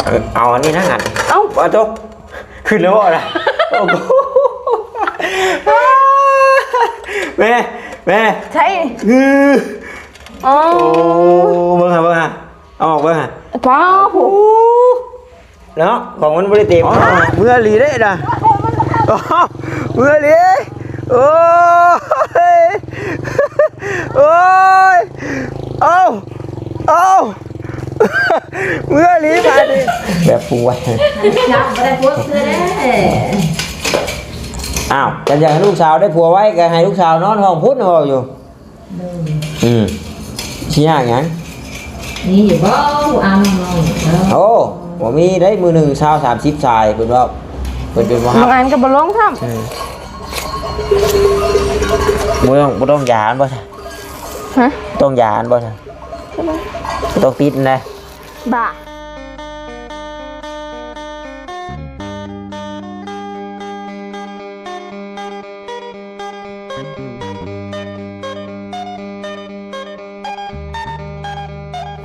ເອີ ເອົາອັນນີ້ນະຫັ້ນ. ເອົ້າ ບໍ່ຕົກ ຂຶ້ນແລ້ວບໍ່ລະ? ໂອ້ໂຫ ແມ່ ແມ່ ໃຊ່ ອື ອໍ ໂອ້ ເບິ່ງຫາ ເບິ່ງຫາ ເອົາອອກເບິ່ງຫາ. ປ້າ ໂອ້ ເນາະ ຂອງມັນບໍ່ໄດ້ເຕັມ. ອໍ ເມື່ອອີ່ຫຼີເດ້ນະ. ອໍ ເມື່ອອີ່ຫຼີ. ໂອ້ຍ ໂອ້ຍ ເອົ້າ ເອົ້າ ເມື່ອອີ່ຫຼີບາດນີ້ ແບບປູໄວ້. ຈັບບໍ່ໄດ້ຜົວເທື່ອເດ້. ອ້າວ ຄັນຢາກໃຫ້ລູກສາວໄດ້ຜົວໄວ ກໍໃຫ້ລູກສາວນອນຫ້ອງພຸ້ນ ເວົ້າຢູ່. ໂດຍ ອືມ ຊິຍາກຫຍັງ? ມີຢູ່ບໍ່ຜູ້ອ່ານນ້ອງໆ? ໂອ້ ບໍ່ມີໄດ໋ ມື້ໜຶ່ງຊາວສາມສິບສາຍ ເພິ່ນເວົ້າ ເພິ່ນຈົນບໍ່ຮັບ. ບາງອັນກໍບໍ່ລົງຊ້ຳ. ອືມ ບໍ່ຕ້ອງ ບໍ່ຕ້ອງຢາອັນບໍ່? ຮະ? ຕ້ອງຢາອັນບໍ່? ຕ້ອງຕິດນະ. ບ້າ.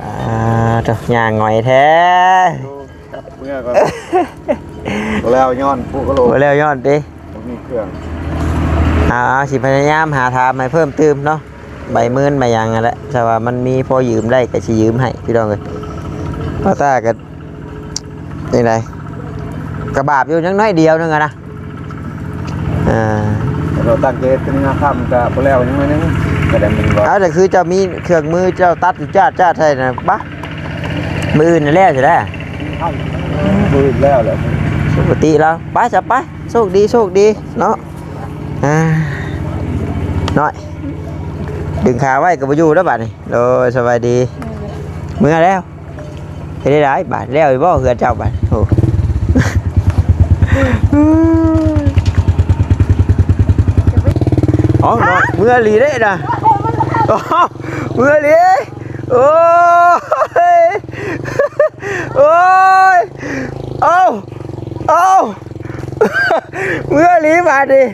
ອ່າ ໂທ້ ຍ່າງຫງອຍແທ້. ເມື່ອກ່ອນ ບໍ່ແລ້ວຍ້ອນ ປຸກກະໂລ ບໍ່ແລ້ວຍ້ອນຕິ ບໍ່ມີເຄື່ອງ. ອ່າ ຊິພະຍາຍາມຫາຖາມໃຫ້ເພີ່ມຕື່ມເນາະ. ໃບໝື່ນໃບຫຍັງຫັ້ນແຫຼະ ຖ້າວ່າມັນມີພໍຢືມໄດ້ກໍຊິຢືມໃຫ້ພີ່ນ້ອງເອີຍ. ປ້າຕາກໍຈັ່ງໃດ ກະບາບຢູ່ ຍັງໜ້ອຍດຽວໜຶ່ງຫັ້ນນະ. ອ່າ ເຮົາຕັ້ງໃຈເຮັດເປັນງາຄ່ຳ ກະບໍ່ແລ້ວຍັງໜ້ອຍໜຶ່ງ ກະໄດ້ແມ່ນບໍ່? ເອົາ ແຕ່ຄືເຈົ້າມີເຄື່ອງມື ເຈົ້າຕັດຢູ່ຈາດໆໃສ່ນະ ບາ ມື້ອື່ນແລ້ວຊິໄດ້ ມື້ອື່ນແລ້ວແຫຼະ ປົກກະຕິແລ້ວ. ໄປຊະ ໄປ ໂຊກດີ ໂຊກດີເນາະ. ອ່າ ນ້ອຍ ດຶງຂາໄວ້ກໍບໍ່ຢູ່ແລ້ວບາດນີ້. ໂດຍ ສະບາຍດີ ເມືອແລ້ວ. ເຮັດໄດ້ຫຼາຍບາດ ແລ້ວຢູ່ບໍ່ເຮືອນເຈົ້າບາດ? ໂອ້ ອໍ ເມືອອີ່ຫຼີເດ້ນະ. ອໍ ເມືອອີ່ຫຼີ. ໂອ້ຍ ໂອ້ຍ ເອົ້າ ເອົ້າ ເມືອອີ່ຫຼີບາດນີ້.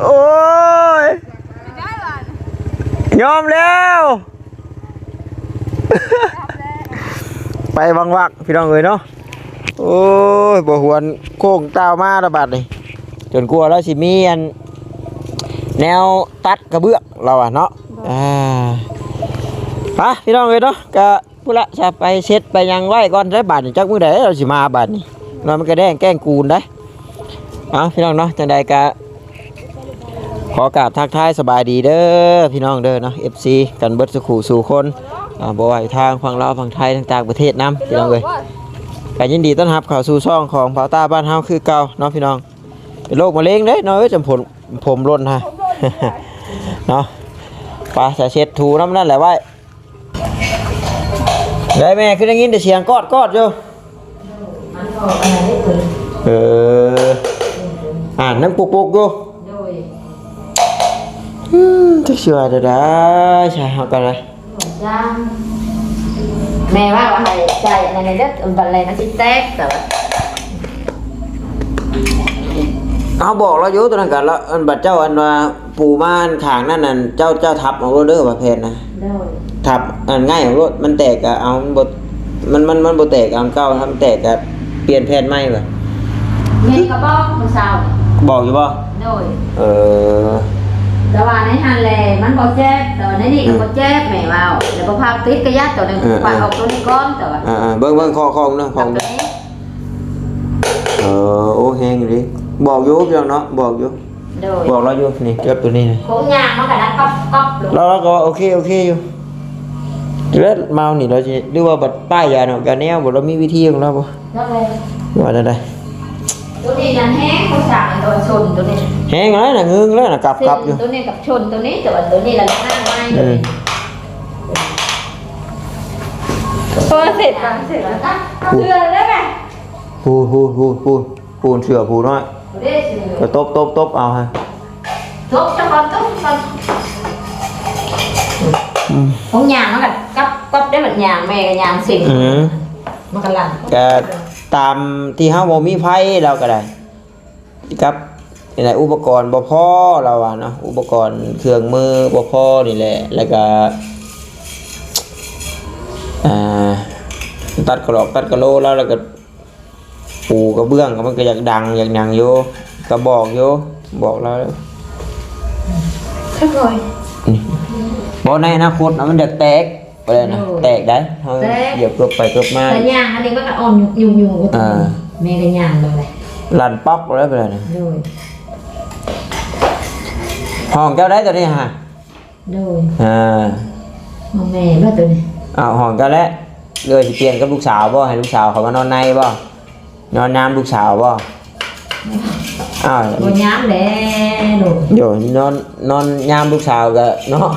ໂອ້ຍ ຍອມແລ້ວ ໄປວັກໆ ພີ່ນ້ອງເອີຍເນາະ. ໂອ້ຍ ບໍ່ຫວນໂຄ້ງກ້າວມາລະບາດນີ້ ຈົນກວ່າລາວຊິມີອັນ ແນວຕັດກະເບື້ອງລາວວ່າເນາະ. ອ່າ ໄປພີ່ນ້ອງເອີຍເນາະ ກະ ພຸ້ນລະ ຊະ ໄປເຊັດໄປຫຍັງໄວ້ກ່ອນເດີ້ບາດນີ້ ຈັກມື້ໃດລາວຊິມາບາດນີ້ເນາະ. ມັນກະແດງແກ້ງກູນໄດ໋. ເອົາ ພີ່ນ້ອງເນາະ ຈັ່ງໃດກະຂໍກາບທັກທາຍສະບາຍດີເດີ້ພີ່ນ້ອງເດີ້ເນາະ ເອັຟຊີ ກັນເບິດສູ່ຄູ່ສູ່ຄົນ ອ່າ ບໍ່ວ່າຢູ່ທາງຝັ່ງລາວ ຝັ່ງໄທ ທາງຕ່າງປະເທດນຳ ພີ່ນ້ອງເອີຍ. ກະຍິນດີຕ້ອນຮັບເຂົ້າສູ່ຊ່ອງຂອງບ່າວຕ້າບ້ານເຮົາຄືເກົ່າເນາະ ພີ່ນ້ອງ. ເປັນໂລກມະເຮັງເດ້ນ້ອງເອີຍ ຈຳຜົມ ຜົມຫຼົ່ນຫະ ເນາະ. ໄປ ສະ ເຊັດຖູນຳນັ້ນແຫຼະໄວ້. ໄດ້ແມ່ ຄືໄດ້ຍິນແຕ່ສຽງກອດໆຢູ່. ເອີ ອ່ານຍັງປຸກໆຢູ່. ໂດຍ ອືມ ຈັກຊິວ່າແນວໃດ ຊະ ເຮົາກໍໄດ້ ແມ່ວ່າໃຫ້ໃສ່ອັນນັ້ນເດີ ບັດແລ້ວມັນຊິແຕກ ແຕ່ວ່າ ເຮົາບອກລາວຢູ່ ຕອນນັ້ນກໍລາວ ອັນ ບັດເຈົ້າ ອັນວ່າ ປູມາອັນຂ້າງນັ້ນ ອັນ ເຈົ້າ ເຈົ້າທັບເອົາໂລດເດີວ່າແຜ່ນນະ. ໂດຍ ທັບອັນງ່າຍເອົາໂລດ ມັນແຕກກໍເອົາ ມັນບໍ່ ມັນ ມັນ ມັນບໍ່ແຕກກໍເອົາອັນເກົ່າ ຖ້າມັນແຕກກໍປ່ຽນແຜ່ນໃໝ່ວ່າ. ແມ່ນກໍບອກມື້ເຊົ້ານີ້. ບອກຢູ່ບໍ່? ໂດຍ ເອີ ແຕ່ວ່າໃນຫັ້ນແຫຼະມັນບໍ່ເຈັບ ແຕ່ວ່າໃນນີ້ກໍ ອືມ ບໍ່ເຈັບ ແມ່ເວົ້າ ແລ້ວບໍ່ພາຕິດກະຍາດຕົວໜຶ່ງ ເອີ ປະອອກຕົວນີ້ກ່ອນ ແຕ່ວ່າ ເອີ ເບິ່ງ ເບິ່ງ ຂໍ ຂໍເນາະ ຂໍ ເອີ ໂອ້ ແຮງຢູ່ເດ້ ບອກຢູ່ພີ່ນ້ອງເນາະ ບອກຢູ່. ໂດຍ ບອກລາວຢູ່ ນີ້ ເກືອບຕົວນີ້ນະ ໂຄງຍາງມັນກໍດັງກັອບໆ ລາວ ລາວກໍວ່າໂອເຄ ໂອເຄຢູ່. ແລ້ວມານີ້ລາວຊິ ຫຼືວ່າບັດປ້າຍຢານອກກາແນວບໍ່ ລາວມີວິທີຂອງລາວບໍ່? ວ່າແນວໃດ? ຕົວນີ້ນັ້ນແຮງ ບໍ່ສ້າງໃຫ້ຕົວຊົນຕົວນີ້ ແຮງແລ້ວນະ ງຶງແລ້ວນະ ກັບ ກັບຢູ່ ຕົວນີ້ກັບຊົນຕົວນີ້ ແຕ່ວ່າຕົວນີ້ລະນາງໃໝ່ ອືມ ໂອ້ ເສັດບາງ ເສັດບາງ ເຊື່ອໄດ້ໄໝ? ພູນ ພູນ ພູນ ພູນ ພູນ ເສື້ອພູນນ້ອຍ ໄປຕົບ ຕົບ ຕົບ ເອົາໃຫ້ ຕົບຊະກ່ອນ ຕົບຊະກ່ອນ ອືມ ຂອງຍ່າງມັນກໍກັບ ກັບໄດ້ບັດຍ່າງ ແມ່ກໍຍ່າງເສັງ ອືມ ມັນກໍຫຼັ່ນ ກໍຕາມທີ່ເຮົາບໍ່ມີໄຟ ລາວກໍໄດ້ ກັບນີ້ແຫຼະ ອຸປະກອນບໍ່ພໍ ລາວວ່າເນາະ ອຸປະກອນເຄື່ອງມືບໍ່ພໍນີ້ແຫຼະ ແລ້ວກໍ ອ່າ ຕັດກະຫຼອກຕັດກະໂຫຼລາວ ແລ້ວກໍປູກະເບື້ອງ ກໍມັນກໍຢາກດັງຢາກຫຍັງຢູ່ ກໍບອກຢູ່ ບອກລາວ ຄ່ອຍໆ ບໍ່ ໃນອະນາຄົດນະ ມັນຢາກແຕກ ບໍ່ໄດ້ນະ ໂດຍ ແຕກໄດ໋ ເຮົາ ແຕກ ຢຽບເກີບໄປເກີບມາ ແຕ່ຍ່າງອັນນີ້ມັນກໍອ່ອນຫຍຸ້ງໆ ເອີ ແມ່ກໍຍ່າງບໍ່ໄດ້ ລັນປອກແລ້ວ ບໍ່ໄດ້ນະ ໂດຍ ຫ້ອງເຈົ້າໄດ໋ຕົວນີ້ຫະ ໂດຍ ອ່າ ຂອງແມ່ບໍ່ຕົວນີ້ ອ້າວ ຫ້ອງເຈົ້າແຫຼະ ເອື້ອຍຊິປ່ຽນກັບລູກສາວບໍ່ ໃຫ້ລູກສາວເຂົ້າມານອນໃນບໍ່ ນອນຍາມລູກສາວບໍ່ ອ້າວ ບໍ່ຍາມແຫຼະລູກ ໂດຍ ນອນ ນອນຍາມລູກສາວກໍເນາະ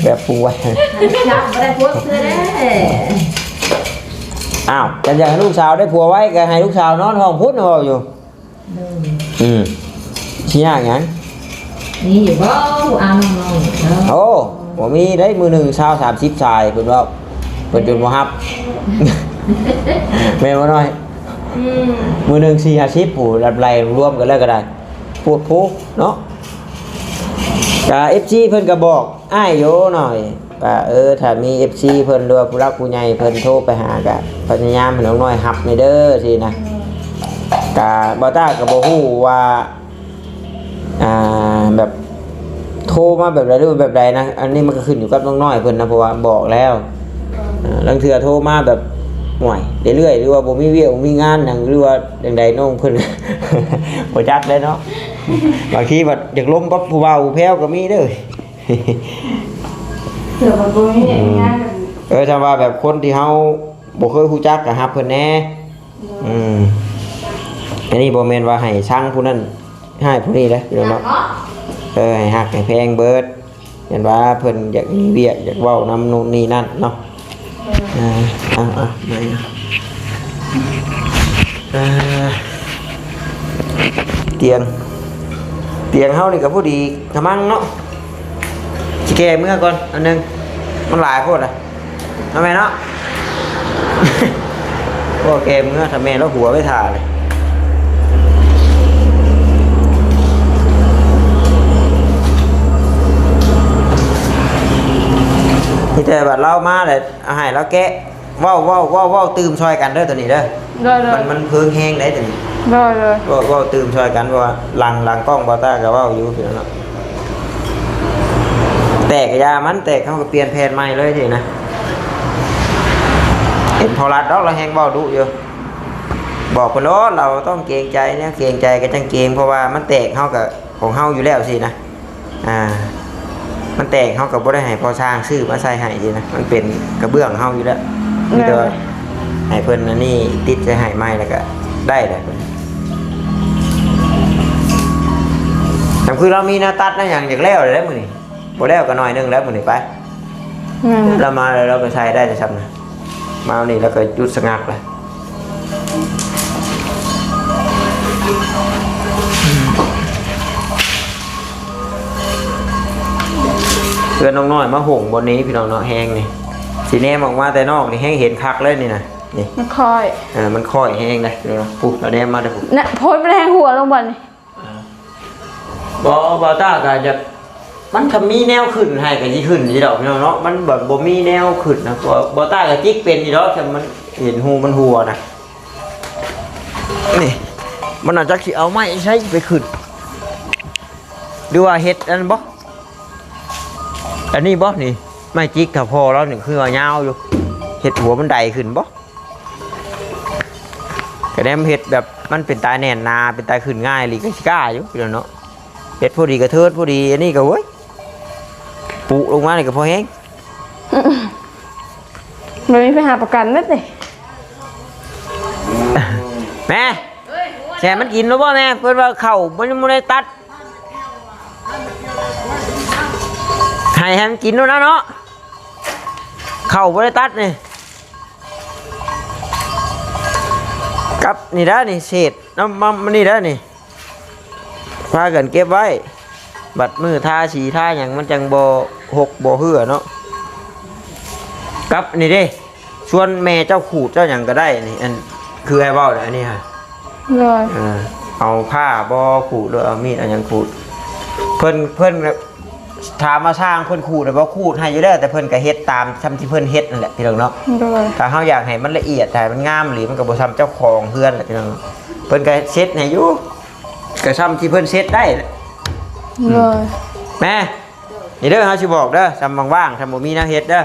ແບບປຸງໄວ້ ຈັບບໍ່ໄດ້ພວກເທື່ອເດ້ ອ້າວ ຄັນຢາກໃຫ້ລູກສາວໄດ້ຜົວໄວກໍໃຫ້ລູກສາວນອນຫ້ອງພຸ້ນ ເວົ້າຢູ່ ໂດຍ ອືມ ຊິຍາກຫຍັງ ມີຢູ່ບໍ່ຜູ້ອາບນ້ຳນ້ອຍເນາະ ໂອ້ ບໍ່ມີໄດ໋ ມື້ໜຶ່ງຊາວສາມສິບສາຍ ເພິ່ນເວົ້າ ເພິ່ນຈົນບໍ່ຮັບ ແມ່ນບໍ່ນ້ອຍ ອືມ ມື້ໜຶ່ງສີ່ຫ້າສິບຜູ້ ລັດໄລ່ລວມກັນແລ້ວກໍໄດ້ ໂພດໂພເນາະ ກະເອັຟຊີເພິ່ນກໍບອກ ອ້າຍໂຢໜ້ອຍວ່າ ເອີ ຖ້າມີເອັຟຊີເພິ່ນ ຫຼືວ່າຜູ້ຫຼັກຜູ້ໃຫຍ່ເພິ່ນໂທໄປຫາ ກະພະຍາຍາມໃຫ້ນ້ອງນ້ອຍຮັບແດ່ເດີ ຊີ້ນະ ກະບ່າວຕ້າກໍບໍ່ຮູ້ວ່າ ອ່າ ແບບໂທມາແບບໃດ ຫຼືວ່າແບບໃດນະ ອັນນີ້ມັນກໍຂຶ້ນຢູ່ກັບນ້ອງນ້ອຍເພິ່ນນະ ເພາະວ່າບອກແລ້ວ ອ່າ ລາງເທື່ອໂທມາແບບ ໂອ້ຍ ເລື້ອຍໆ ຫຼືວ່າບໍ່ມີວຽກບໍ່ມີງານຫຍັງ ຫຼືວ່າຈັ່ງໃດ ນ້ອງເພິ່ນ ບໍ່ຈັກເດ້ເນາະ ບາງທີບັດຢາກລົມກັບຜູ້ບ່າວຜູ້ແພ້ວກໍມີເດີ. ເທື່ອມັນບໍ່ມີວຽກມີງານກັນ ເອີ ຖ້າວ່າແບບຄົນທີ່ເຮົາບໍ່ເຄີຍຮູ້ຈັກກໍຮັບເພິ່ນແດ່ ອືມ ອັນນີ້ບໍ່ແມ່ນວ່າໃຫ້ຊັງຜູ້ນັ້ນຮ້າຍຜູ້ນີ້ເດ້ ພີ່ນ້ອງເນາະ ເອີ ໃຫ້ຮັກໃຫ້ແພງເບີດ ຢ້ານວ່າເພິ່ນຢາກມີວຽກ ຢາກເວົ້ານຳໂນ່ນນີ້ນັ້ນເນາະ ເອີ ເອົາໆ ມາ ເອີ ຕຽງ ຕຽງເຮົານີ້ກໍພໍດີກະມັງເນາະ ຊິແກ່ເມືອກ່ອນອັນໜຶ່ງ ມັນຫຼາຍໂພດລະ ເນາະແມ່ເນາະ ບໍ່ແກ່ເມືອ ຖ້າແມ່ລາວຫົວໄປຖ້າເລີຍ ມີແຕ່ບັດລາວມາແຫຼະ ເອົາໃຫ້ລາວແກະ ເວົ້າ ເວົ້າ ເວົ້າ ເວົ້າຕື່ມຊ່ອຍກັນເດີໂຕນີ້ເດີ ໂດຍໆ ມັນ ມັນເພີງແຮງໄດ໋ໂຕນີ້ ໂດຍໆ ເວົ້າ ເວົ້າຕື່ມຊ່ອຍກັນ ເພາະວ່າຫຼັງ ຫຼັງກ້ອງບ່າວຕ້າກໍເວົ້າຢູ່ພີ່ນ້ອງເນາະ ແຕກກະຢ່າມັນແຕກ ເຮົາກໍປ່ຽນແຜ່ນໃໝ່ເລີຍນີ້ນະ ເຫັນພໍ່ລັດດອກ ລາວແຮງເວົ້າດຸຢູ່ ບອກເພິ່ນໂລດ ລາວຕ້ອງເກງໃຈ ແນວເກງໃຈກໍຈັ່ງເກງ ເພາະວ່າມັນແຕກ ເຮົາກໍຂອງເຮົາຢູ່ແລ້ວຊີ້ນະ. ອ່າ ມັນແຕກ ເຮົາກໍບໍ່ໄດ້ໃຫ້ພໍ່ຊ່າງຊື້ມາໃສ່ໃຫ້ຊີ້ນະ ມັນເປັນກະເບື້ອງເຮົາຢູ່ແລ້ວ ມີແຕ່ວ່າ ແມ່ນ ໃຫ້ເພິ່ນອັນນີ້ຕິດໃສ່ໃຫ້ໃໝ່ ແລ້ວກໍໄດ້ແຫຼະ ເພິ່ນ ນຳຄືລາວມີແນວຕັດແນວຫຍັງ ຢາກແລ້ວແລ້ວມື້ນີ້ ບໍ່ແລ້ວກໍໜ້ອຍໜຶ່ງແລ້ວມື້ນີ້ໄປ ແມ່ນ ລາວມາແລ້ວ ລາວກໍໃສ່ໄດ້ແຕ່ຊ່ຳນະ ມານີ້ລາວກໍຢຸດສະງັກແລ້ວ. ເຮືອນນ້ອງນ້ອຍມາໂຫງບ່ອນນີ້ພີ່ນ້ອງເນາະ ແຮງນີ້ ຊິແນມອອກມາແຕ່ນອກນີ້ແຮງເຫັນຄັກເລີຍນີ້ນະ ນີ້ ມັນຄ້ອຍ ເອີ ມັນຄ້ອຍແຮງເດ້ພີ່ນ້ອງເນາະ ປູ້ ລາວແນມມາເດີ້ ພຸ້ນນະ ໂພດ ມັນແຮງຫົວລົງບ່ອນນີ້ ອ່າ ບໍ່ ບ່າວຕ້າກໍຢາກ ມັນກໍມີແນວຂຶ້ນໃຫ້ກໍຊິຂຶ້ນຢູ່ດອກພີ່ນ້ອງເນາະ ມັນແບບບໍ່ມີແນວຂຶ້ນນະ ບໍ່ ບ່າວຕ້າກໍຈິກເປັນຢູ່ດອກ ແຕ່ມັນເຫັນຮູມັນຮົ່ວນະ ນີ້ ມັນອາດຈັກຊິເອົາໄມ້ໃຊ້ໄປຂຶ້ນ ຫຼືວ່າເຮັດອັນນັ້ນບໍ່ ອັນນີ້ບໍ່ ນີ້ ໄມ້ຈິກຖ້າພໍລາວນີ້ຄືວ່າຍາວຢູ່ ເຮັດຫົວບັນໄດຂຶ້ນບໍ່ ກະແນມເຮັດແບບມັນເປັນຕາແໜ້ນໜາ ເປັນຕາຂຶ້ນງ່າຍອີ່ຫຼີ ກະຊິກ້າຢູ່ພີ່ນ້ອງເນາະ ເຮັດພໍດີກະເທີດພໍດີ ອັນນີ້ກະ ໂອ້ຍ ປຸລົງມານີ້ກະພໍແຮງ ບໍ່ມີໄປຫາປະກັນເບິດເດ້ ແມ່ ແຊມມັນກິນແລ້ວບໍ່ແມ່ ເພິ່ນວ່າເຂົ້າມັນຍັງບໍ່ໄດ້ຕັດ ໃຫ້ ໃຫ້ມັນກິນໂລດນະເນາະ ເຂົ້າບໍ່ໄດ້ຕັດນີ້ ກັບນີ້ເດີນີ້ ເສດນ້ຳມັນນີ້ເດີນີ້ ພາກັນເກັບໄວ້ ບັດມື້ທາສີທາຫຍັງມັນຈັ່ງບໍ່ຫົກບໍ່ເຫື່ອເນາະ ກັບນີ້ເດ້ ຊວນແມ່ເຈົ້າຂູດເຈົ້າຫຍັງກໍໄດ້ນີ້ ອັນ ຄືອ້າຍເວົ້ານະ ອັນນີ້ຫະ ໂດຍ ເອີ ເອົາຜ້າບໍ່ຂູດ ຫຼືເອົາມີດເອົາຫຍັງຂູດ ເພິ່ນ ເພິ່ນແບບ ຖາມວ່າຊ່າງເພິ່ນຂູດບໍ່? ຂູດໃຫ້ຢູ່ແລ້ວ ແຕ່ເພິ່ນກໍເຮັດຕາມຊ່ຳທີ່ເພິ່ນເຮັດນັ້ນແຫຼະພີ່ນ້ອງເນາະ. ໂດຍ. ຖ້າເຮົາຢາກໃຫ້ມັນລະອຽດ ໃຫ້ມັນງາມອີ່ຫຼີ ມັນກໍບໍ່ຊ່ຳເຈົ້າຂອງເຮືອນແຫຼະພີ່ນ້ອງ. ເພິ່ນກໍເຊັດໃຫ້ຢູ່ ກໍຊ່ຳທີ່ເພິ່ນເຊັດໄດ້ແຫຼະ. ໂດຍ. ແມ່ ນີ້ເດີ ເຮົາຊິບອກເດີ ຊ່ຳວ່າງໆ ຊ່ຳບໍ່ມີແນວເຮັດເດີ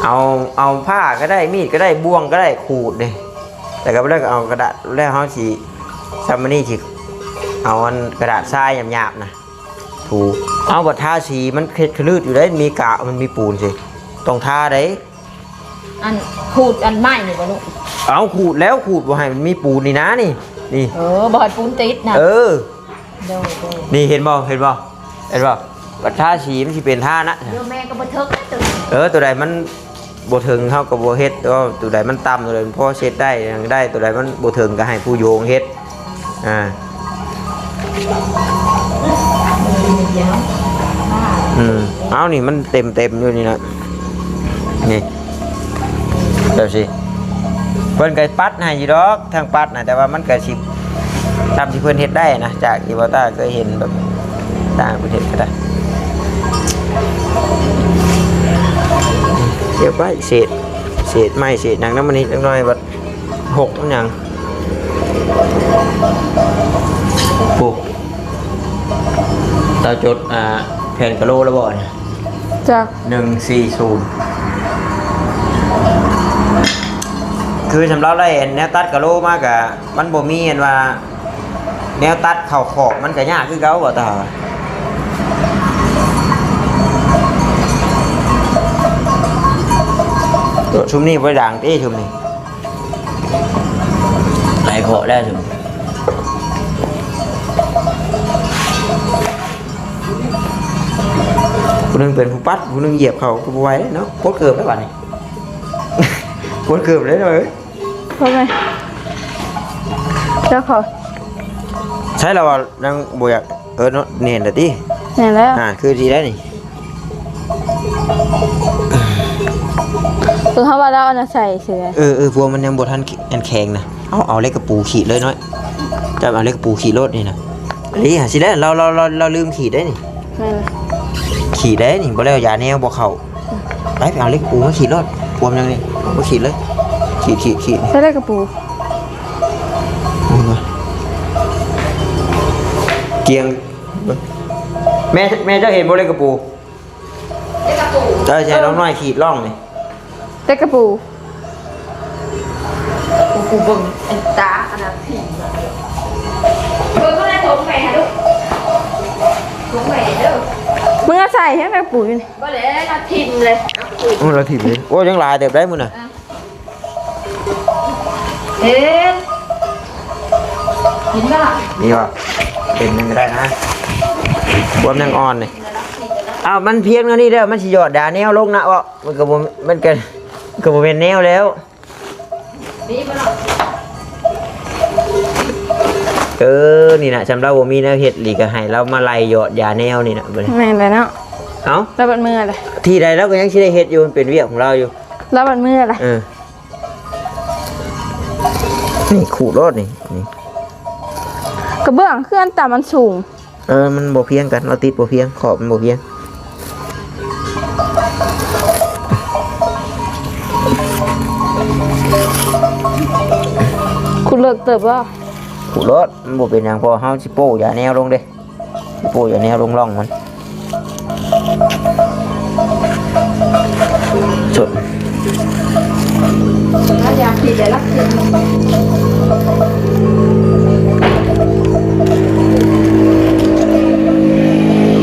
ເອົາ ເອົາຜ້າກໍໄດ້ ມີດກໍໄດ້ ບ່ວງກໍໄດ້ ຂູດເດ້ ແລ້ວກໍ ແລ້ວກໍເອົາກະດາດ ແລ້ວເຮົາຊິ ຊ່ຳມື້ນີ້ຊິເອົາອັນກະດາດຊາຍຫຍາບໆນະ ຖູ ເອົາ ບັດທາສີ ມັນເຮັດຂະລືດຢູ່ເດ້ ມີກາວ ມັນມີປູນຊິ ຕ້ອງທາເດ້. ອັນຂູດອັນໄມ້ນີ້ບໍ່ລູກ? ເອົາ ຂູດແລ້ວ ຂູດບໍ່ໃຫ້ມັນມີປູນນີ້ນະ ນີ້ ນີ້ ເອີ ບໍ່ໃຫ້ປູນຕິດນະ ເອີ. ໂດຍ ໂດຍ. ນີ້ເຫັນບໍ່ ເຫັນບໍ່ ເຫັນບໍ່ ບັດທາສີມັນຊິເປັນທານະ ໂດຍ. ແມ່ກໍບໍ່ເຖິງນະຕົວນີ້ ເອີ ຕົວໃດມັນບໍ່ເຖິງເຮົາກໍບໍ່ເຮັດ ແຕ່ວ່າຕົວໃດມັນຕ່ຳ ຕົວໃດມັນພໍເຊັດໄດ້ ຍັງໄດ້ ຕົວໃດມັນບໍ່ເຖິງກໍໃຫ້ຜູ້ໂຍງເຮັດ ອ່າ ອືມ ເອົາ ນີ້ມັນເຕັມໆຢູ່ນີ້ນະ ນີ້ ແບບຊີ້ ເພິ່ນກໍປັດໃຫ້ຢູ່ດອກ ທາງປັດນະ ແຕ່ວ່າມັນກໍຊິຕາມທີ່ເພິ່ນເຮັດໄດ້ນະ ຈາກທີ່ບ່າວຕ້າເຄີຍເຫັນແບບຕ່າງປະເທດກໍໄດ້ ເກັບໄວ້ ເສດ ເສດໄມ້ເສດຫຍັງນຳມັນນີ້ຈັກໜ້ອຍ ບັດ ຫົກຫຍັງ ໂອ້ ເຈົ້າຈົດ ອ່າ ແຜ່ນກະໂຫຼແລ້ວບໍ່ນີ້? ຈັກ ໜຶ່ງສີ່ສູນ ຄືສຳລັບໄດ້ແນວຕັດກະໂຫຼມາກະ ມັນບໍ່ມີອັນວ່າ ແນວຕັດເຂົ້າຂອບມັນກະຍາກຄືເກົ່າ ບໍ່ຕາ ຊຸມນີ້ບໍ່ໄດ້ດັງຕິ ຊຸມນີ້ ຫຼາຍເຄາະແລ້ວ ຊຸມ ຜູ້ໜຶ່ງເປັນຜູ້ປັດ ຜູ້ໜຶ່ງຢຽບເຂົ້າ ກໍບໍ່ໄຫວເນາະ ກົດເກີບແລ້ວບາດນີ້ ກົດເກີບເລີຍເນາະ ເອີຍ. ພໍໄໝ? ເຈົ້າຂອງ ໃຊ່ລະວ່າຍັງບໍ່ຢາກ ເອີເນາະ ແໜ້ນລະຕິ ແໜ້ນແລ້ວ ອ່າ ຄືຊິໄດ້ນີ້ ຄືເຮົາວ່າລາວເອົານະໃສ່ເສືອ ເອີ ເອີ ພວກມັນຍັງບໍ່ທັນ ອັນແຂງນະ ເອົາ ເອົາເຫຼັກກະປູຂີດເລີຍນ້ອຍ ຈັບເອົາເຫຼັກກະປູຂີດໂລດນີ້ນະ ນີ້ຫາຊິໄດ້ ລາວ ລາວ ລາວ ລາວລືມຂີດໄດ້ນີ້ ແມ່ນ ຂີດໄດ້ນີ້ ບໍ່ແລ້ວຢາແນວບໍ່ເຂົ້າ. ໄປ ໄປເອົາເຫຼັກປູມາຂີດໂລດ ພວມຫຍັງນີ້ ມາຂີດເລີຍ ຂີດ ຂີດ ຂີດ ໃສ່ເຫຼັກກະປູ ນີ້ນະ ກຽງ ແມ່ ແມ່ເຈົ້າເຫັນບໍ່ເຫຼັກກະປູ? ເຫຼັກກະປູ ເຈົ້າໃຊ້ນ້ອງນ້ອຍຂີດຮ່ອງນີ້ ເຫຼັກກະປູ ກູ ກູເບິ່ງອັນຕາອັນນັ້ນຖີບ ເບິ່ງເທົ່າໃດຖົງໄປຫາລູກ ຖົງໄປເດີ ມຶງເອົາໃສ່ຫຍັງແລ້ວປູຢູ່ນີ້ ບໍ່ແລ້ວລະຖິ້ມເລີຍ ເອົາຖິ້ມເລີຍ ໂອ້ ຍັງຫຼາຍເຕີບໄດ໋ມື້ນະ ເອີ ກິນບໍ່ ມີບໍ່ ເປັນຍັງກໍໄດ້ນະ ບວມຍັງອ່ອນນີ້ ອ້າວ ມັນພຽງເທົ່ານີ້ແລ້ວ ມັນຊິຢອດຢາແນວລົງນະ ເອາະ ມັນກໍບໍ່ ມັນກໍ ກໍບໍ່ແມ່ນແນວແລ້ວ. ເອີ ນີ້ນະ ຊ່ຳລາວບໍ່ມີແນວເຮັດອີ່ຫຼີ ກໍໃຫ້ລາວມາໄລ່ຢອດຢາແນວນີ້ນະ ບັດນີ້ ແມ່ນແລ້ວເນາະ ເອົ້າ ລາວບັດເມື່ອລະ ທີ່ໃດລາວກໍຍັງຊິໄດ້ເຮັດຢູ່ ມັນເປັນວຽກຂອງລາວຢູ່ ລາວບັດເມື່ອລະ ເອີ ນີ້ຂູດໂລດນີ້ ນີ້ ກະເບື້ອງເຮືອນຕ່ຳມັນສູງ ເອີ ມັນບໍ່ພຽງກັນ ລາວຕິດບໍ່ພຽງ ຂອບມັນບໍ່ພຽງ ຂູດເລິກເຕີບບໍ່? ຂູດໂລດ ມັນບໍ່ເປັນຫຍັງ ເພາະເຮົາຊິໂປ້ຢາແນວລົງເດ້ ຊິໂປ້ຢາແນວລົງຮ່ອງມັນ ສຸດ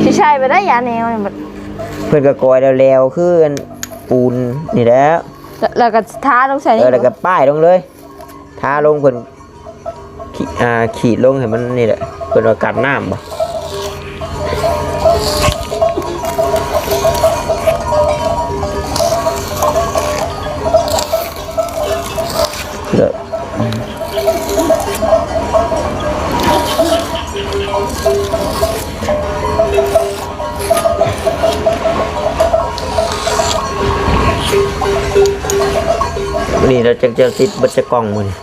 ຊິໃສ່ໄປໄດ້ຢາແນວນີ້ ເພິ່ນກໍກອຍແຫຼວໆ ຄືອັນປູນນີ້ແຫຼະ ແລ້ວກໍທາລົງໃສ່ ເອີ ນີ້ ແລ້ວກໍປ້າຍລົງເລີຍ ທາລົງ ເພິ່ນ ຂີ ອ່າ ຂີດລົງໃຫ້ມັນນີ້ແຫຼະ ເພິ່ນວ່າກັນນ້ຳບໍ່ ເລີກ ມື້ນີ້ລາວຈັກ ເຈົ້າຕິດເບິດຈັກກ່ອງມື້ນີ້?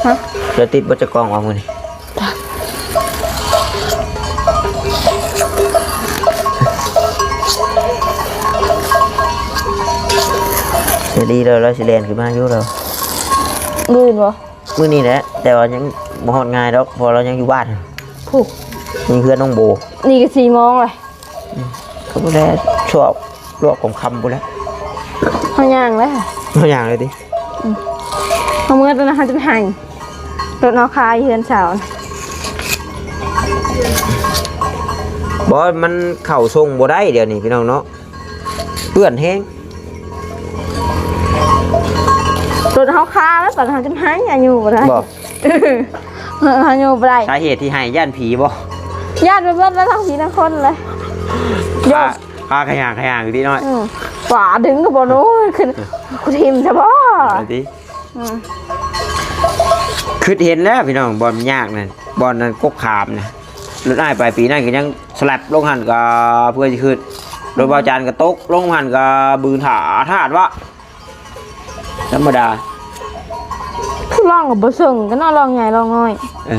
ຮະ? ລາວຕິດເບິດຈັກກ່ອງວ່າມື້ນີ້? ຈັກ. ດີແລ້ວ ລາວຊິແລ່ນຂຶ້ນມາຢູ່ແລ້ວ. ມື້ອື່ນບໍ່? ມື້ນີ້ແຫຼະ ແຕ່ວ່າຍັງບໍ່ຮອດງ່າຍດອກ ເພາະລາວຍັງຢູ່ບ້ານ. ຜູ້ ມີເພື່ອນນ້ອງໂບ. ນີ້ກໍສີ່ໂມງແລ້ວ. ອືມ ກໍບໍ່ໄດ້ຊອກລວກຂອງຄຳພຸ້ນແຫຼະ. ເຮົາຍ່າງແລ້ວ ເຮົາຍ່າງເລີຍຕິ? ອືມ ເຮົາເມືອແຕ່ນະ ເຮົາຈະໄປໃຫ້ ລົດເຮົາຄາຢູ່ເຮືອນສາວ. ບໍ່ ມັນເຂົ້າສົ່ງບໍ່ໄດ້ດຽວນີ້ ພີ່ນ້ອງເນາະ. ເປື້ອນແຮງ ລົດເຮົາຄາແລ້ວ ຕອນເຮົາຈະໃຫ້ ອາຍຸບໍ່ໄດ້. ບໍ່ ເຮົາຢູ່ບໍ່ໄດ້. ສາເຫດທີ່ໃຫ້ຢ້ານຜີບໍ່? ຢ້ານໄປເບິດແລ້ວ ທັງຜີທັງຄົນເລີຍ. ຢອກ ພາ ພາຂະຫຍາງຂະຫຍາງຢູ່ຕິນ້ອຍ. ອືມ ຝາດຶງກໍບໍ່ຮູ້ ຂຶ້ນ ກູຖິ້ມຊະບໍ່? ເອົາຕິ. ອືມ ຄິດເຫັນແລ້ວພີ່ນ້ອງ ບ່ອນມັນຍາກນັ້ນ ບ່ອນນັ້ນກົກຂາມນະ. ລົດອ້າຍໄປປີນັ້ນກໍຍັງສະແລັບລົງຫັ້ນກໍເພື່ອຊິຂຶ້ນ ລົດບ່າວຈັນກໍຕົກລົງຫັ້ນກໍບືນຖາທາດວະ. ທຳມະດາ ລ່ອງກໍບໍ່ເຊິ່ງກັນເນາະ ລ່ອງໃຫຍ່ລ່ອງນ້ອຍ. ເອີ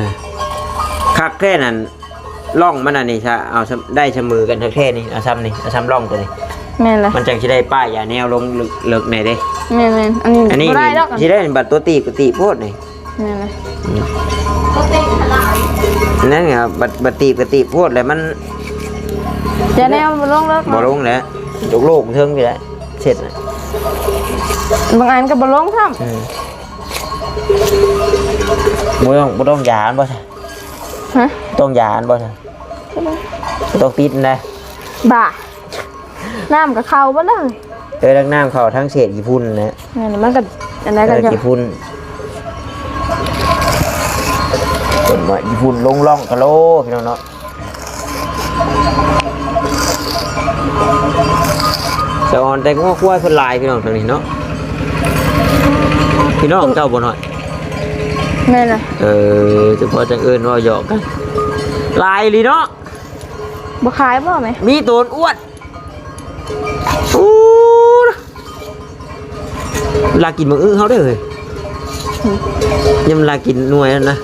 ຄັກແທ້ນັ້ນ ລ່ອງມັນອັນນີ້ຊະ ເອົາຊະ ໄດ້ສະເໝີກັນແທ້ໆນີ້ ເອົາຊ່ຳນີ້ ເອົາຊ່ຳລ່ອງຕົວນີ້. ແມ່ນລະ ມັນຈັ່ງຊິໄດ້ປ້າຍຢາແນວລົງເລິກໆແດ່ເດ້. ແມ່ນໆ ອັນນີ້ ອັນນີ້ບໍ່ໄດ້ດອກ ຊິໄດ້ບັດຕົວຕີບກໍຕີບໂພດນີ້. ແມ່ນລະ ອືມ ນັ້ນແຫຼະ ບັດ ບັດຕີບກໍຕີບໂພດແຫຼະ ມັນຢາແນວບໍ່ລົງເລີກ ບໍ່ລົງແຫຼະ ໂລກໆເທິງນີ້ແຫຼະ ເຊັດນະ. ບາງອັນກໍບໍ່ລົງຊ້ຳ. ອືມ ບໍ່ຕ້ອງ ບໍ່ຕ້ອງຢາອັນບໍ່ຊະ? ຮະ? ຕ້ອງຢາອັນບໍ່ຊະ? ບໍ່ຕ້ອງຕິດນະ. ບ້າ ນ້ຳກໍເຂົ້າເບິດແລ້ວ. ເອີ ທັງນ້ຳເຂົ້າ ທັງເສດຂີ້ຝຸ່ນນະ. ແມ່ນ ມັນກໍອັນໃດກໍ ເອີ ຂີ້ຝຸ່ນ ເພິ່ນວ່າຂີ້ຝຸ່ນລົງລ່ອງກະໂລ ພີ່ນ້ອງເນາະ. ສະອອນແຕ່ງົວຄວາຍເພິ່ນຫຼາຍ ພີ່ນ້ອງ ທາງນີ້ເນາະ. ພີ່ນ້ອງເຈົ້າບໍ່ນ້ອຍ? ແມ່ນລະ. ເອີ ສະເພາະຈັ່ງເອີ້ນເວົ້າຫຍອກກັນ ຫຼາຍອີ່ຫຼີເນາະ. ບໍ່ຂາຍບໍ່ແມ່? ມີໂຕນອ້ວນ. ອູ້ ລາກິນບັກອຶເຮົາເດີເຮີ້ຍ. ອືມ ຍາມລາກິນໜ່ວຍຫັ້ນນະ.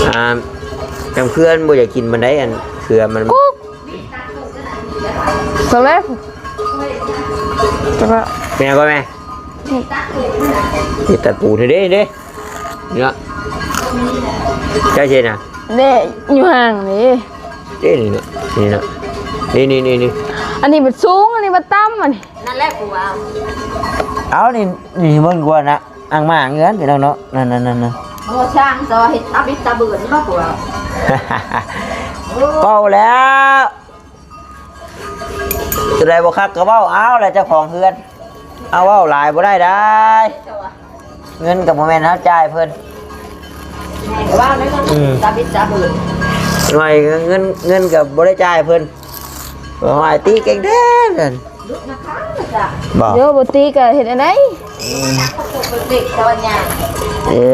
ອ່າ ກາງເຄືອບໍ່ຢາກກິນປານໃດ ອັນເຄືອມັນ. ກຸກ ສະເລັບ ແມ່ນບໍ່ແມ່? ອືມ ນີ້ຕັດປູນໃຫ້ເດ້ ເດ້. ນີ້ເນາະ ໃກ້ເຊນະ ເດ້ ຢູ່ຫ່າງນີ້ ເດ້ ນີ້ເນາະ ນີ້ເນາະ ນີ້ໆໆໆ. ອັນນີ້ມັນສູງ ອັນນີ້ມັນຕ່ຳ ອັນນີ້. ນັ້ນແຫຼະກູວ່າ ເອົາ ນີ້ ນີ້ເບິ່ງກ່ອນນະ ອ່າງໝາເງືອນພີ່ນ້ອງເນາະ. ນັ້ນໆໆໆ ບໍ່ຊ່າງຊໍເຮັດຕາບິດຕາເບືອນເນາະກູວ່າ. ເວົ້າແລ້ວ ຕົວໃດບໍ່ຄັກກໍເວົ້າເອົາແຫຼະ ເຈົ້າຂອງເຮືອນ. ເອົາ ເວົ້າຫຼາຍບໍ່ໄດ້ດາຍ ເງິນກໍບໍ່ແມ່ນເຮົາຈ່າຍເພິ່ນ. ອືມ ຕາບິດຕາເບີນ ໜ່ວຍເງິນ ເງິນກໍບໍ່ໄດ້ຈ່າຍເພິ່ນ. ໂອ້ຍ ຕີເກັ່ງແທ້ນັ້ນ ບໍ່ ໂຍ ບໍ່ຕີກໍເຮັດແນວໃດ? ອືມ ເອີ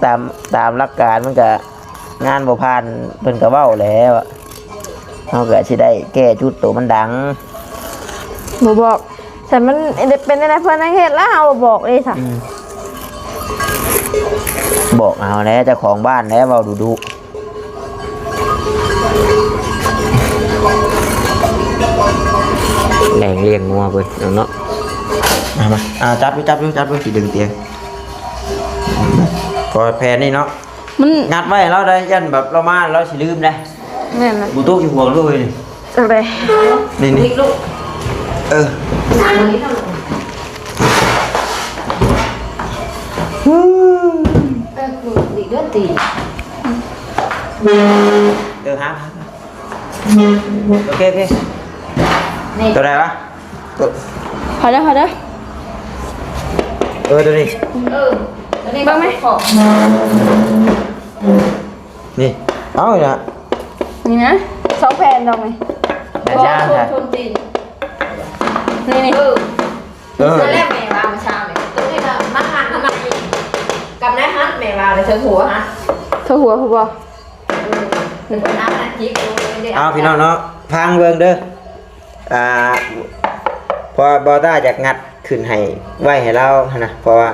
ຕາມ ຕາມຫຼັກການມັນກໍ ງານບໍ່ຜ່ານເພິ່ນກໍເວົ້າແລ້ວ ເຮົາກໍຊິໄດ້ແກ້ຈຸດໂຕມັນດັງ. ບໍ່ບອກ ຄັນມັນເປັນແນວໃດເພິ່ນຍັງເຮັດແລ້ວ ເຮົາບໍ່ບອກເດ້ຊະ. ອືມ ບອກເອົາແຫຼະ ເຈົ້າຂອງບ້ານແຫຼະ ເວົ້າດຸໆ. ແຫຼງລ້ຽງງົວເພິ່ນເນາະ. ມາ ມາ ອ່າ ຈັບຢູ່ ຈັບຢູ່ ຈັບຢູ່ ຊິດຶງຕຽງ. ພໍແຜ່ນນີ້ເນາະ ມັນງັດໄວ້ໃຫ້ລາວໄດ໋ ຢ້ານແບບລາວມາລາວຊິລືມໄດ໋. ແມ່ນລະ ບໍ່ຕົກຢູ່ຫ່ວງເລີຍນີ້. ຈັ່ງໃດ? ນີ້ ນີ້ ເອີ ເອີ ຫາ ຫາ ໂອເຄ ໂອເຄ ນີ້ ຕົວໃດວະ? ພໍແລ້ວ ພໍແລ້ວ ເອີ ຕົວນີ້ ເອີ ຕົວນີ້ ເບິ່ງໄໝ? ນີ້ ເອົານີ້ນະ ນີ້ນະ ສອງແຜ່ນດອກນີ້ ແຜ່ນຍາງ ໂຊນ ໂຊນຕີນ ນີ້ ນີ້ ເອີ ເອີ ນັ້ນແຫຼະ ແມ່ວ່າມື້ເຊົ້ານີ້ ຕົວນີ້ກໍມາຫັນທຳໄມ ກັບນາຍຫັນ ແມ່ວ່າແລ້ວ ເທິງຫົວຫັ້ນ ເທິງຫົວພຸ້ນບໍ່? ເອົາ ພີ່ນ້ອງເນາະ ຟັງເບິ່ງເດີ ອ່າ ເພາະວ່າບ່າວຕ້າຢາກງັດຂຶ້ນໃຫ້ ໄວ້ໃຫ້ລາວຫັ້ນນະ ເພາະວ່າ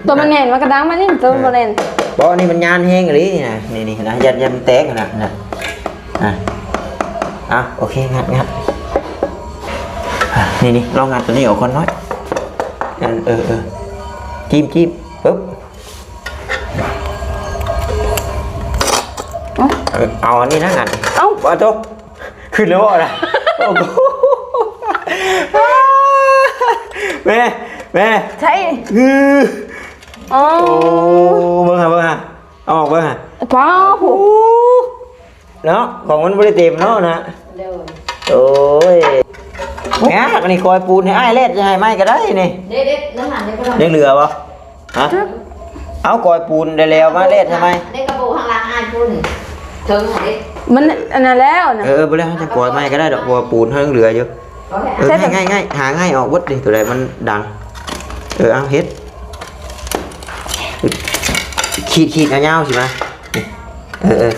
ຕົວມັນແໜ້ນ ມັນກະດັງມານີ້ ຕົວມັນບໍ່ແໜ້ນ ບໍ່ ອັນນີ້ມັນຍານແຮງອີ່ຫຼີນີ້ນະ ນີ້ ນີ້ນະ ຢ້ານ ຢ້ານມັນແຕກຫັ້ນນະ ນະ ອ່າ ເອົາ ໂອເຄ ງັດ ງັດ. ນີ້ໆ ລອງງັດຕົວນີ້ອອກກ່ອນໜ້ອຍ. ອັນ ເອີ ເອີ ຈິ້ມ ຈິ້ມ ປຶບ. ເອົ້າ ເອີ ເອົາອັນນີ້ນະງັດ. ເອົ້າ ເອົາໂຕ ຂຶ້ນແລ້ວບໍ່ລະ? ໂອ້ໂຫ ແມ່ ແມ່ ໃຊ່ ອື ອໍ ໂອ້ ເບິ່ງຫາ ເບິ່ງຫາ ເອົາອອກເບິ່ງຫາ. ປ້າ ໂອ້ ເນາະ ຂອງມັນບໍ່ໄດ້ເຕັມເນາະນະ. ໂດຍ ໂອ້ຍ ຍາກ ອັນນີ້ກອຍປູນໃຫ້ອ້າຍແລດ ຈະໃຫ້ໃໝ່ກໍໄດ້ນີ້. ເດັດໆ ນັ້ນຫັ້ນເດ້ ຍັງເຫຼືອບໍ່? ຮະ? ເອົາກອຍປູນໄດ້ແລ້ວ ມາແລດໃຫ້ໃໝ່. ໃນກະໂປງຂ້າງຫຼັງອ້າຍພຸ້ນ ເທິງຫັ້ນເດ້ ມັນອັນນັ້ນແລ້ວນະ. ເອີ ບໍ່ແລ້ວ ເຮົາຈະກອຍໃໝ່ກໍໄດ້ດອກ ເພາະວ່າປູນເຮົາຍັງເຫຼືອຢູ່. ເອີ ງ່າຍໆ ຫາງ່າຍອອກເບິດນີ້ ຕົວໃດມັນດັງ. ເອີ ເອົາເຮັດ ຂີດໆ ຍາວໆ ຊິມາ. ເອີ ເອີ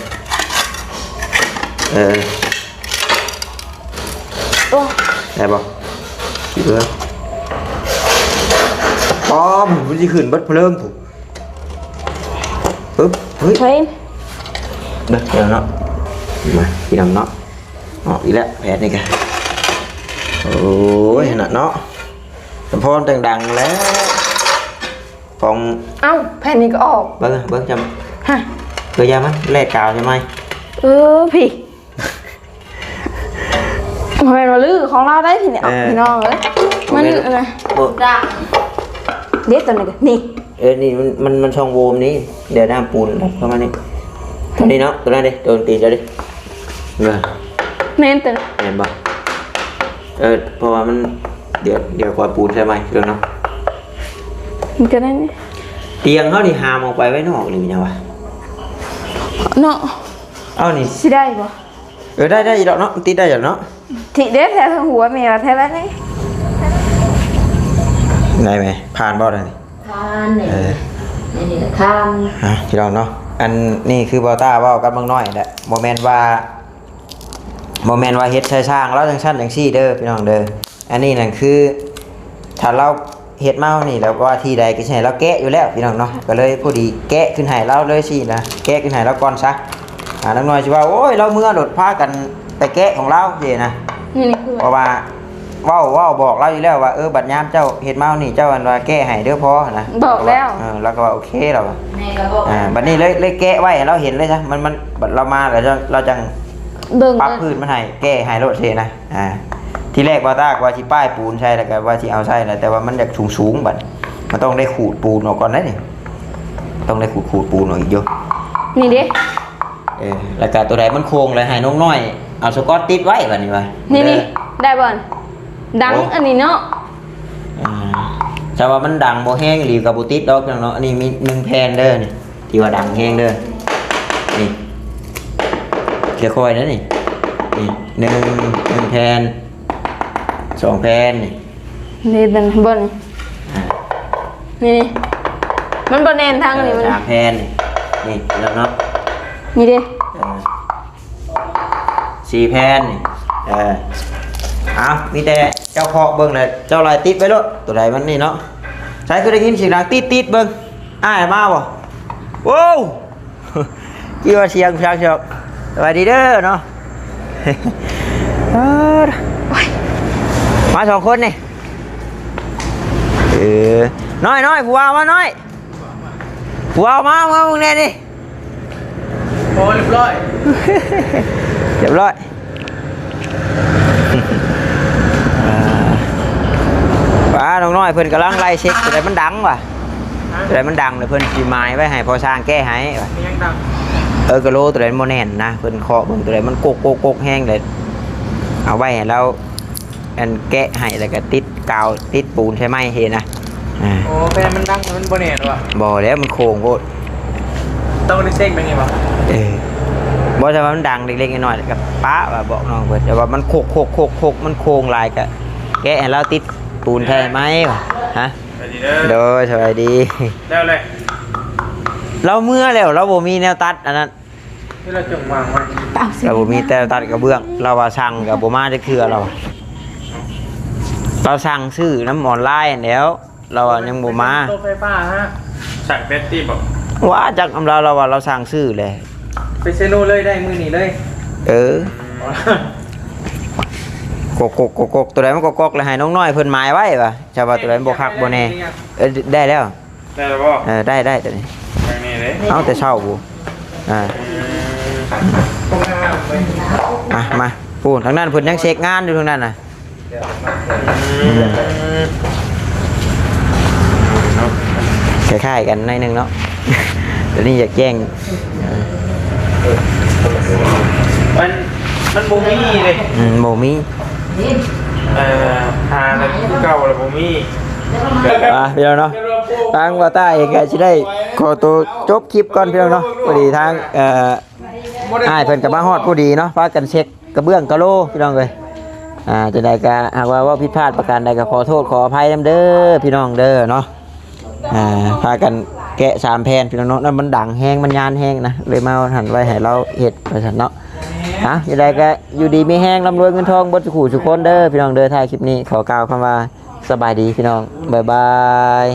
ເອີ ໂອ້ ໄດ້ບໍ່? ເອີ ປ້ອມ ມັນຊິຂຶ້ນເບິດເພີງພຸ້ນ. ປຶບ ເຮີ້ຍ ເຮີ້ຍ ເດີ ເດີເນາະ. ມາ ພີ່ນ້ອງເນາະ ອອກອີກແລ້ວ ແຜ່ນນີ້ກະ ໂອ້ຍ ຫັ້ນນະເນາະ ສຳພອນຈັ່ງດັງແລ້ວ ຂອງ ເອົ້າ ແຜ່ນນີ້ກໍອອກ. ເບິ່ງ ເບິ່ງຈຳ ຮະ ເອີ ຢ່າມັນແລກກາວໃສ່ໃໝ່. ເອີ ພີ່ ບໍ່ແມ່ນວ່າລືຂອງລາວໄດ້ ພີ່ນ້ອງ ເອີ ພີ່ນ້ອງເອີຍ ມັນ ບໍ່ແມ່ນ ອັນນະ ບໍ່ ເດັດຕົວນີ້ ນີ້ ເອີ ນີ້ມັນ ມັນ ມັນຊ່ອງໂຫວ່ນີ້ ດຽວນ້ຳປູນດັນເຂົ້າມານີ້ ຕົວນີ້ເນາະ ຕົວນັ້ນເດ້ ຕົວຕີນເຈົ້າເດ້. ເອີ ແມ່ນຕົວ ແມ່ນບໍ່? ເອີ ເພາະວ່າມັນ ດຽວ ດຽວກອຍປູນໃສ່ໃໝ່ເດີເນາະ. ມັນກໍໄດ້ນີ້ ຕຽງເຮົານີ້ຫາມອອກໄປໄວ້ນອກນີ້ແມ່ນຫຍັງວະ ເນາະ? ເອົານີ້ ຊິໄດ້ບໍ່? ເອີ ໄດ້ ໄດ້ຢູ່ດອກເນາະ ມັນຕິດໄດ້ຢູ່ເນາະ. ຕິດເດ້ ແທ້ຫົວແມ່ວ່າແທ້ແລ້ວນີ້ ໄດ້ໄໝ? ຜ່ານບໍ່ໄດ້ນີ້? ຜ່ານນີ້ ເອີ ນີ້ ນີ້ຜ່ານ. ອ່ະ ພີ່ນ້ອງເນາະ ອັນນີ້ຄືບ່າວຕ້າເວົ້າກັບນ້ອງນ້ອຍແຫຼະ ບໍ່ແມ່ນວ່າ ບໍ່ແມ່ນວ່າເຮັດໃສ່ຊ່າງລາວຈັ່ງຊັ້ນຈັ່ງຊີ້ເດີ ພີ່ນ້ອງເດີ. ອັນນີ້ນັ້ນຄື ຖ້າລາວເຮັດມານີ້ແລ້ວ ວ່າທີ່ໃດກໍຊິໃຫ້ລາວແກະຢູ່ແລ້ວ ພີ່ນ້ອງເນາະ ກໍເລີຍພໍດີແກະຂຶ້ນໃຫ້ລາວເລີຍຊີ້ນະ ແກະຂຶ້ນໃຫ້ລາວກ່ອນຊະ. ອ່າ ນ້ອງນ້ອຍຊິວ່າ ໂອ້ຍ ລາວເມືອໂລດ ພາກັນໄປແກະຂອງລາວຊີ້ນະ ນີ້ ນີ້ຄື ເພາະວ່າ ເວົ້າ ເວົ້າບອກລາວຢູ່ແລ້ວວ່າ ເອີ ບັດຍາມເຈົ້າເຮັດມານີ້ ເຈົ້າອັນວ່າແກະໃຫ້ເດີພໍ່ນະ ບອກແລ້ວ. ເອີ ລາວກໍວ່າໂອເຄລາວວ່າ ແມ່ກໍບອກ ອ່າ ບັດນີ້ເລີຍ ເລີຍແກະໄວ້ໃຫ້ລາວເຫັນເລີຍຊະ ມັນ ມັນ ບັດລາວມາແລ້ວ ລາວ ລາວຈັ່ງ ເບິ່ງ ປັບພື້ນມັນໃຫ້ ແກະໃຫ້ໂລດຊີ້ນະ. ອ່າ ທີແລກບ່າວຕ້າກໍວ່າຊິປ້າຍປູນໃສ່ ແລ້ວກໍວ່າຊິເອົາໃສ່ແຫຼະ ແຕ່ວ່າມັນຢາກສູງໆ ບັດ ມັນຕ້ອງໄດ້ຂູດປູນອອກກ່ອນເດ້ນີ້ ຕ້ອງໄດ້ຂູດ ຂູດປູນອອກອີກຢູ່ ນີ້ເດ້. ເອີ ແລ້ວກະຕົວໃດມັນໂຄ້ງແລ້ວໃຫ້ນ້ອງນ້ອຍເອົາສະກອດຕິດໄວ້ບັດນີ້ວ່າ ນີ້ ເດີ ນີ້ ໄດ້ບໍ່? ດັງ ໂອ້ ອັນນີ້ເນາະ ອ່າ ຖ້າວ່າມັນດັງບໍ່ແຮງອີ່ຫຼີກໍບໍ່ຕິດດອກເນາະ. ອັນນີ້ມີໜຶ່ງແຜ່ນເດີນີ້ ທີ່ວ່າດັງແຮງເດີ ນີ້ ຄ່ອຍໆເດີນີ້ ນີ້ ໜຶ່ງ ໜຶ່ງແຜ່ນ ສອງແຜ່ນນີ້ ນີ້ເປັນເບິ່ງ ອ່າ ນີ້ ມັນບໍ່ແໜ້ນທາງນີ້ ເອີ ມັນ ສາມແຜ່ນນີ້ ນີ້ແລ້ວເນາະ ນີ້ເດ້ ເອີ ສີ່ແຜ່ນນີ້ ເອີ ເອົາ ມີແຕ່ເຈົ້າເຄາະເບິ່ງແຫຼະ ເຈົ້າໄລ່ຕິດໄວ້ໂລດ ຕົວໃດມັນນີ້ເນາະ. ໃສຄືໄດ້ຍິນສຽງດັງຕິດໆ ເບິ່ງ ອ້າຍມາບໍ່? ໂອ້ ຄິດວ່າສຽງຜູ້ຊາຍດອກ. ສະບາຍດີເດີເນາະ ເອີ ໂອ້ຍ ມາສອງຄົນນີ້ ເອີ ນ້ອຍໆ ຜູ້ບ່າວມາ ນ້ອຍ ຜູ້ບ່າວມາ ມາເບິ່ງແດ່ນີ້. ໂອ້ ຮຽບຮ້ອຍ ຮຽບຮ້ອຍ. ອ່າ ວ່ານ້ອງນ້ອຍເພິ່ນກຳລັງໄລ່ເຊັກ ຕົວໃດມັນດັງວ່າ ຮະ? ຕົວໃດມັນດັງ ແລ້ວເພິ່ນຊິໝາຍໄວ້ໃຫ້ພໍ່ຊ່າງແກະໃຫ້ວ່າ ມີຫຍັງດັງ? ເອີ ກະໂຫຼ ຕົວໃດມັນບໍ່ແໜ້ນນະ ເພິ່ນເຄາະເບິ່ງ ຕົວໃດມັນກົກໆໆແຮງ ແລ້ວເອົາໄວ້ໃຫ້ລາວ ອັນແກະໃຫ້ ແລ້ວກໍຕິດກາວ ຕິດປູນໃສ່ໃໝ່ເຫັນນະ. ອ່າ ໂອ້ ແຜ່ນມັນດັງ ມັນບໍ່ແໜ້ນຫວາ? ບໍ່ແລ້ວ ມັນໂຄ້ງໂພດ. ຕ້ອງໄດ້ເຊັກແບບນີ້ບໍ່? ເອີ ບໍ່ ແຕ່ວ່າມັນດັງເລັກໆນ້ອຍໆ ແລ້ວກໍປະວ່າບອກນ້ອງເພິ່ນ ແຕ່ວ່າມັນໂຄກໆໆ ມັນໂຄ້ງຫຼາຍ ກໍແກະໃຫ້ລາວຕິດປູນໃສ່ໃໝ່ວ່າ. ຮະ? ສະບາຍດີເດີ. ໂດຍ ສະບາຍດີ. ແລ້ວແຫຼະ ລາວເມືອແລ້ວ ລາວບໍ່ມີແນວຕັດອັນນັ້ນ. ທີ່ລາວຈົງວາງໄວ້ ລາວບໍ່ມີແຕ່ຕັດກະເບື້ອງ ລາວວ່າສັ່ງກະບໍ່ມາຈັກເທື່ອ ລາວວ່າ ລາວສັ່ງຊື້ນຳອອນລາຍຫັ້ນແຫຼ້ວ ລາວວ່າຍັງບໍ່ມາ. ໂຕໄຟຟ້າຮະ ສັ່ງແບດຕິບໍ່? ວ່າຈັກນຳລາວ ລາວວ່າລາວສັ່ງຊື້ແຫຼະ ໄປເຊໂນເລີຍ ໄດ້ມື້ນີ້ເລີຍ. ເອີ ອໍ ກົກໆໆໆ ຕົວໃດມັນກໍກົກ ແລ້ວໃຫ້ນ້ອງນ້ອຍເພິ່ນໝາຍໄວ້ວ່າ ຈະວ່າຕົວໃດມັນບໍ່ຄັກບໍ່ແນ່. ເອີ ໄດ້ແລ້ວ ໄດ້ແລ້ວບໍ່? ເອີ ໄດ້ ໄດ້ຕົວນີ້. ເອົາແຕ່ເຊົ້າພຸ້ນ. ອ່າ ອ່ະ ມາ ພຸ້ນ ທາງນັ້ນເພິ່ນຍັງເຊັກງານຢູ່ ທາງນັ້ນນະ. ອືມ ເນາະ ຄ້າຍໆກັນໜ້ອຍໜຶ່ງເນາະ. ຕົວນີ້ຢາກແຈ້ງ ມັນ ມັນບໍ່ມີເດ້. ອືມ ບໍ່ມີ. ເອີ ຫາແລ້ວຄືເກົ່າແລ້ວບໍ່ມີ. ອ່າ ພີ່ນ້ອງເນາະ ທາງບ່າວຕ້າເອງກໍຊິໄດ້ຂໍໂຕຈົບຄລິບກ່ອນ ພີ່ນ້ອງເນາະ. ພໍດີທາງ ເອີ ອ້າຍເພິ່ນກໍມາຮອດພໍດີເນາະ ພາກັນເຊັກກະເບື້ອງກະໂຫຼ ພີ່ນ້ອງເອີຍ. ອ່າ ຈັ່ງໃດກໍຫາກວ່າເວົ້າຜິດພາດປະການໃດກໍຂໍໂທດຂໍອະໄພນຳເດີ ພີ່ນ້ອງເດີເນາະ. ອ່າ ພາກັນແກະສາມແຜ່ນ ພີ່ນ້ອງເນາະ. ນັ້ນມັນດັງແຮງ ມັນຍານແຮງນະ ເລີຍມາຫັ້ນໄວ້ໃຫ້ລາວເຮັດວ່າຊັ້ນເນາະ. ອ່ະ ຈັ່ງໃດກໍຢູ່ດີມີແຮງ ລ່ຳລວຍເງິນທອງເບິດສູ່ຜູ້ສູ່ຄົນເດີ ພີ່ນ້ອງເດີ. ທ້າຍຄລິບນີ້ຂໍກ່າວຄຳວ່າສະບາຍດີ ພີ່ນ້ອງ ບາຍບາຍ.